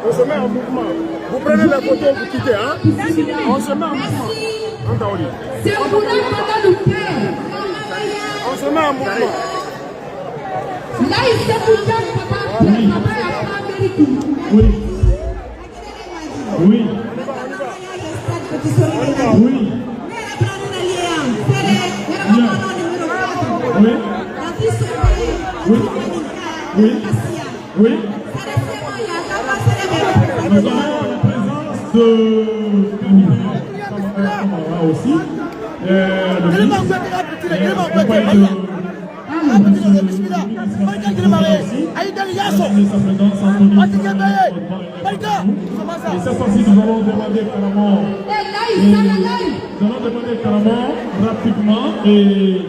On se met en mouvement. Vous prenez la photo, vous quittez, hein? On se met en mouvement. On se met en mouvement. Oui. Oui. Oui. Oui. Oui. Oui. Oui. Nous avons la présence de Camara aussi. Le ministre, et cette fois-ci, nous allons demander carrément, nous allons demander carrément rapidement et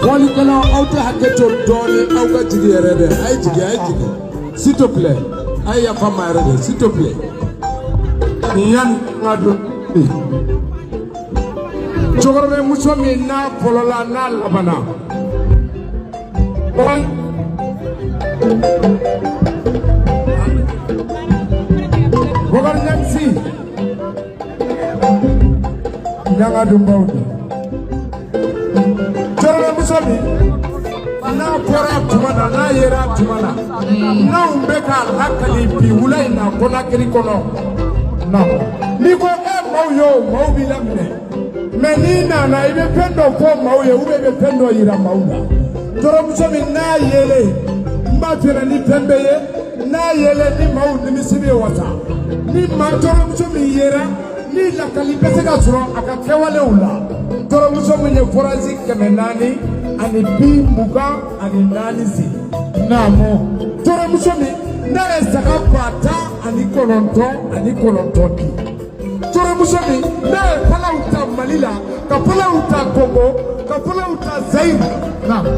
Fɔlikɛlaw aw tɛ hakɛ to dɔɔnin aw ka jigin yɛrɛ dɛ, a ye jigin, a ye jigin s'il te plaît, a ye yafa n ma yɛrɛ dɛ s'il te plaît. Yanni n ka don cɛkɔrɔba muso min n'a fɔlɔla n'a labanna Bokar Ɲangisi ɲangadunbaw don. Cɛkɔrɔbamuso min n'a bɔra tuma na n'a yera tuma na n'anw bɛ k'a lakali bi wula in na Conakry kɔnɔ na n'i ko e maaw ye o maaw b'i laminɛ mais n'i nana i bɛ fɛn dɔ fɔ maaw ye ou bien i bɛ fɛn dɔ yira maaw la. Cɛkɔrɔbamuso min n'a yelen n b'a f'i ɲɛna ni fɛn bɛ ye n'a yelen ni maaw nimisi bɛ wasa ni maa cɛkɔrɔbamuso min yera ni lakali bɛ se ka sɔrɔ a ka kɛwalew la. Tɔrɔmuso min ye forasi 424 sen naamu tɔrɔmuso min n'a ye saga 10099 di tɔrɔmuso min n'a ye falaw ta Mali la ka falaw ta Congo ka falaw ta Zaïre naamu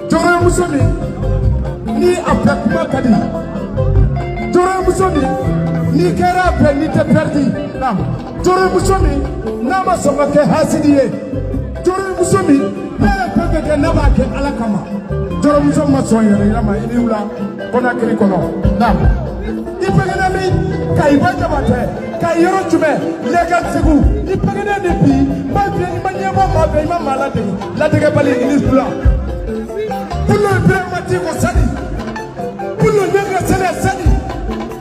tɔrɔmuso min ni a fɛ kuma ka di tɔrɔmuso min N'i kɛra a fɛ, n'i tɛ pɛridi. Jɔrɔmuso min n'a ma sɔn ka kɛ hasidi ye, jɔrɔmuso min n'a ye fɛn fɛn kɛ, n'a b'a kɛ Ala kama, jɔrɔmuso ma sɔn yɛrɛ yira ma. I ni wula Conakry kɔnɔ. I bangena min? Kayiba Jabatɛ. Kayi yɔrɔ jumɛn? Lɛka Segu. I bangena ni bi n b'a f'i ye, i ma ɲɛbɔ maa fɛ, i ma maa ladege, ladegɛbali. I ni wula. Pullo Ibrahima Diko sani, Pullo ñanga sene sani,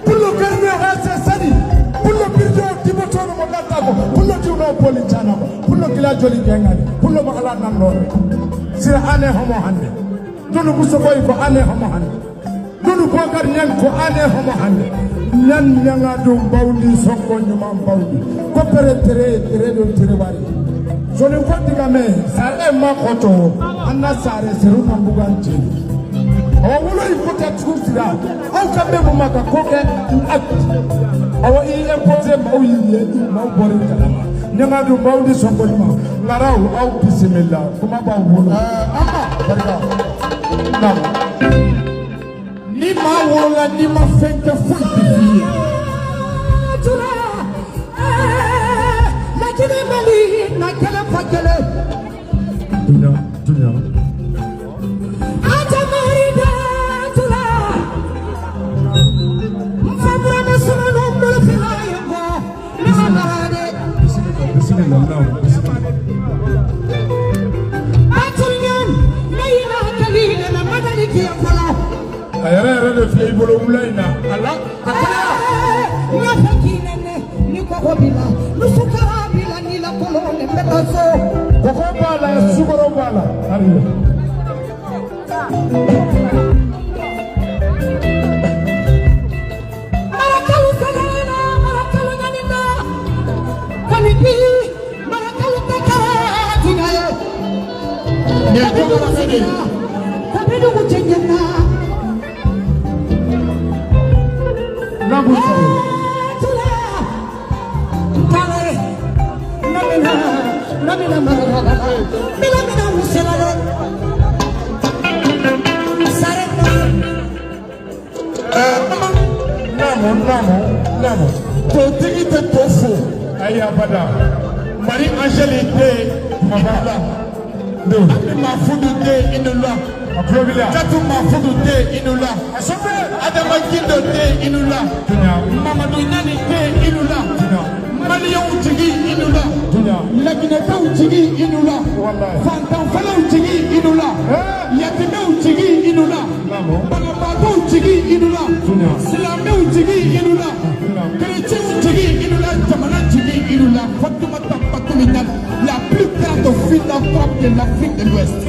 Pullo garne hase sani, Pullo birjo dibotoɗo mo gattako, Pullo diwno poli canako, Pullo gila joli jengani, Pullo mo ala nannore sira ane homo hande dunu musokoy ko ane homo hande dunu Bokar ñang ko ane homo hande ñan ñanga ɗum bawdi sonko ñuman bawdi ko pere tere tere ɗon tere wari soni ko diga me sare ma koto anna sare seru nambugan jeni awa wolo i ko tɛ tugu sira aw ka bɛn mun ma ka ko kɛ acte awa i imposé maaw y'i ye, maaw bɔra i kalama. Ɲanga dun maaw ni sɔnko ɲuman ŋaraw, aw bisimila, kuma b'aw bolo. Ama. Barika naam. Ni maa wolola, n'i ma fɛn kɛ, foyi tɛ f'i ye. Tura, Laginɛ Mali na kɛlɛ fa kɛlɛ. Dunya, dunya. Ajamarida tura. Nfa burama sunu bolo fila ye kɔ. Ne ma mara dɛ. Bisimila, bisimila, naam, bisimila. Baturiɲan ne yina kali ne na madali k'i fɔlɔ. A yɛrɛ yɛrɛ de filɛ i bolo wula in na a la a kɛnɛya. N y'a fɛ k'i nɛnɛ ni kɔkɔ b'i la, ni sukaro b'i la, n'i la kolon ne bɛ taa so. Kɔkɔ b'a la, sukaro b'a la, hali. Marakalu sɛgɛnna, marakalu ɲanina, kɔni bi marakalu tɛ kɛ tiɲɛ ye. Nin ye jɔn de ye? Kabi dugu cɛ ɲɛna. Nabu sɔrɔ. Tula, ntale, namina, namina marala, mina mina wuselale. Sare na. Naamu, naamu, naamu. Totigi tɛ to fo. Ayi, abada. Marie Angèle den Kumaba la. Don. Ami Mafudu den, i ni la. A tulo b'i la. Jatu Mafudu den, i ni la. A sɔfɛ. Adama Gindo den, i ni la. Dunya. Mamadu Ɲani den, i ni la. Dunya. Maliyɛnw jigi, i ni la. Dunya. Laginɛkaw jigi, i ni la. Wallahi. Fantanfalaw jigi, i ni la. Eh. Yatimɛw jigi, i ni la. Naamu. Banabaatɔw jigi, i ni la. Dunya. Silamɛw jigi, i ni la. Naamu. Kerecɛnw jigi, i ni la. Jamana jigi, i ni la. Fatumata Batuli Ɲani, la plus grande philanthrope de l'Afrique de l'Ouest.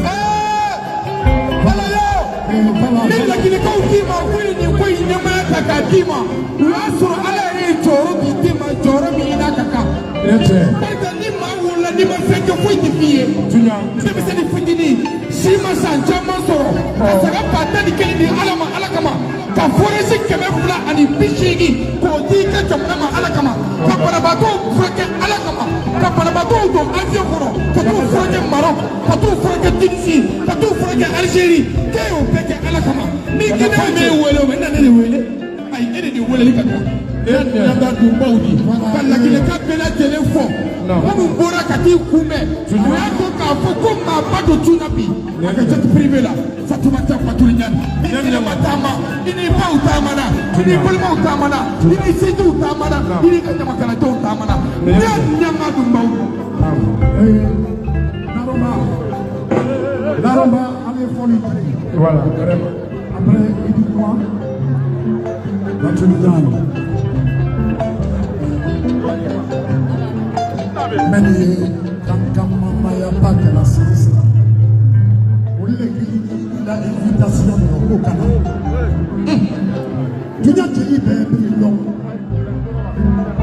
Voilà yo. Ni laginɛkaw k'i ma ko ye nin ko in ɲɛmaaya ta k'a d'i ma, o y'a sɔrɔ Ala yɛrɛ ye jɔyɔrɔ di den ma, jɔyɔrɔ min i n'a ka kan. E cɛ. Barika ni maa wolola, n'i ma fɛn kɛ, foyi tɛ f'i ye. Dunya. Denmisɛnnin fitinin si ma san caman sɔrɔ ka saga 11 000 di Ala ma Ala kama, ka forasi 280 k'o di i ka jamana ma Ala kama, ka banabaatɔw furakɛ Ala kama, ka banabaatɔw don avion kɔnɔ ka t'u furakɛ Maroc, ka t'u furakɛ Tunisie, ka t'u furakɛ Algérie, k'e y'o bɛɛ kɛ Ala kama, ni Guinée m'e wele, o bɛ na ne de wele? Ayi, e de weleli ka kan. N'an ka dunbaw di ka laginɛkan bɛɛ lajɛlen fɔ, minnu bɔra ka t'i kunbɛn, o y'a to k'a fɔ ko maaba don tun na bi a ka jet privé la. Fatumata Batuli Ɲani, i ni ma taama, i ni baw taamana, i ni balimaw taamana, i ni sinjiw taamana, i ni ka ɲamakaladenw taamana. Ne ɲama dunbaw. Naroma, Naroma, an bɛ fɔli kɛ. Voilà, vraiment. Après, i di kuma. Batuli Ɲani. Mɛ nin ye kankan mamaya ba kɛla sisan. Olu de k'i la invitation dɔrɔn k'o ka na. Duɲa jeli bɛɛ b'i lɔn.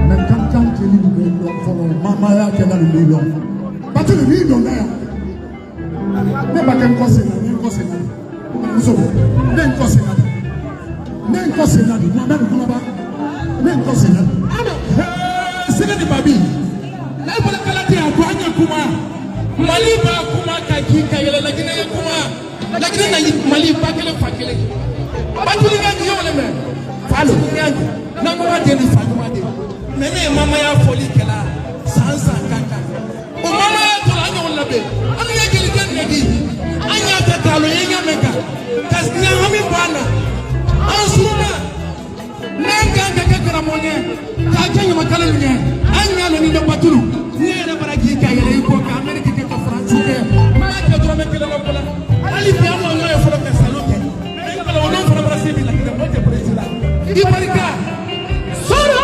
Mɛ kankan jeli bɛ lɔn fɔlɔ, mamaya kɛla nin b'i lɔn. Batuli b'i dɔn dɛ yan. Ne ba kɛ n kɔ sen na, ne n kɔ sen na de. Muso, ne n kɔ sen na de. Ne n kɔ sen na de. Mohamed Kɔnɔba, ne n kɔ sen na de. Sɛgɛ ni babi n'a bɔra kala tɛ a to an ye kuma Mali b'a kuma ka ji ka yɛlɛ Laginɛ ye kuma Laginɛ na Mali ba kelen fa kelen. Batuli ka ɲi wale mɛ Batuli ɲani n'an ko ka den ni fa ɲuman. Mais ne ye mamaya fɔli kɛla san san kan kan o mamaya tora an ɲɔgɔn labɛn an ye jeliden de di an y'a ta taalo ye ɲa mɛn kan ka ɲagami bɔ an na an surunna n'an kan ka kɛ karamɔgɔ ɲɛ k'a kɛ ɲamakala ɲɛ an y'a lɔn ni dɔ batulu ne yɛrɛ bara k'i ka yɛlɛ i kɔ ka Amérique kɛ ka Faransi kɛ n b'a kɛ dɔrɔmɛ kelen la fɔlɔ hali bi an ma ɲɔgɔn ye fɔlɔ ka salo kɛ mais n kala o n'o fana bara se bi la kɛ o tɛ président i barika sɔrɔ.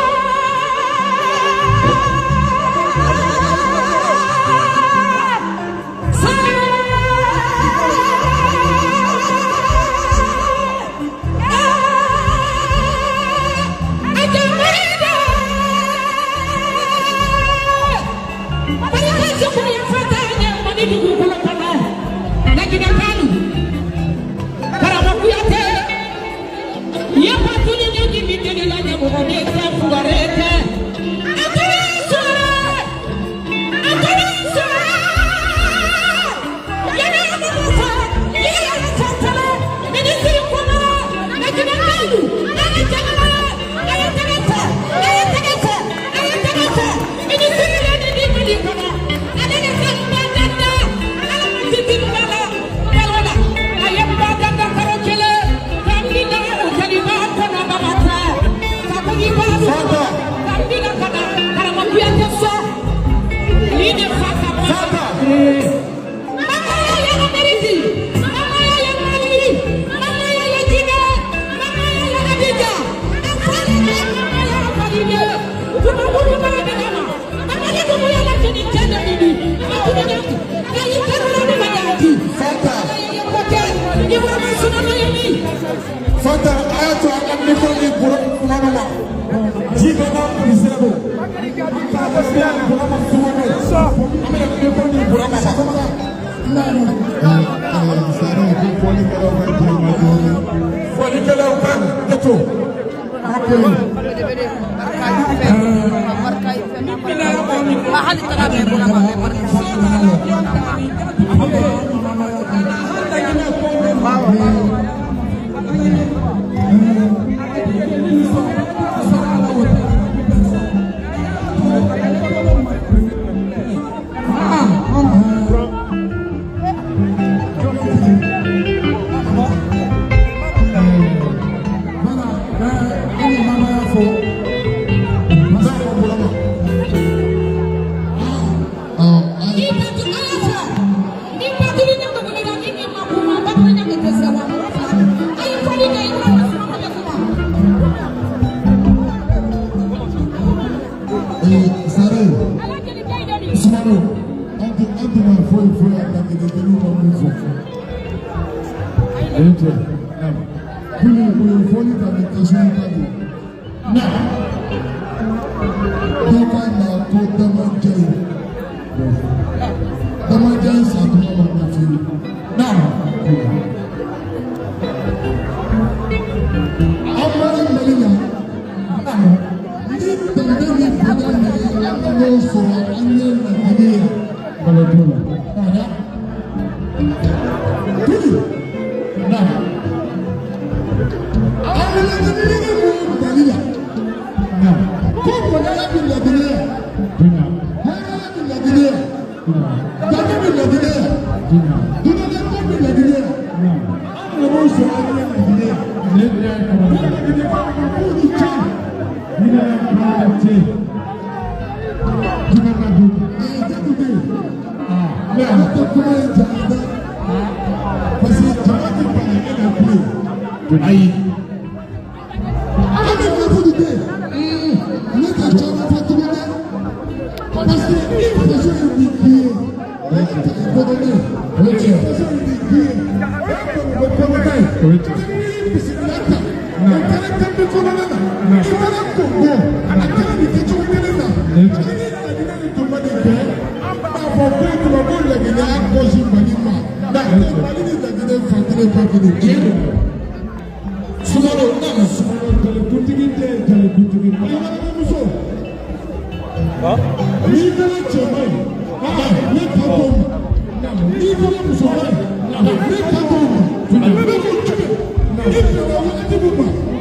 Fanta a y'a to an ka micro di Burama ma ji bɛ n'a polisira don an Burama Sumano an bɛna micro di Burama ma. Fɔlikɛlaw ka to.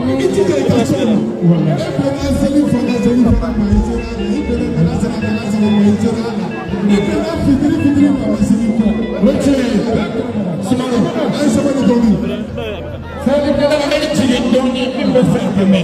I jija i ka so kɔnɔ. E bɛnna seli fana, seli fana ma, i sera a la. I bɛnna kala sera, kala sera ma, i sera a la. I bɛnna fitiri, fitiri ma, ma seli kɔ. O tiɲɛ ye. Sumaworo, A ye sabali dɔɔni. Fɔlikɛla bɛ jigin dɔɔni min bɛ fɛ dɛmɛ.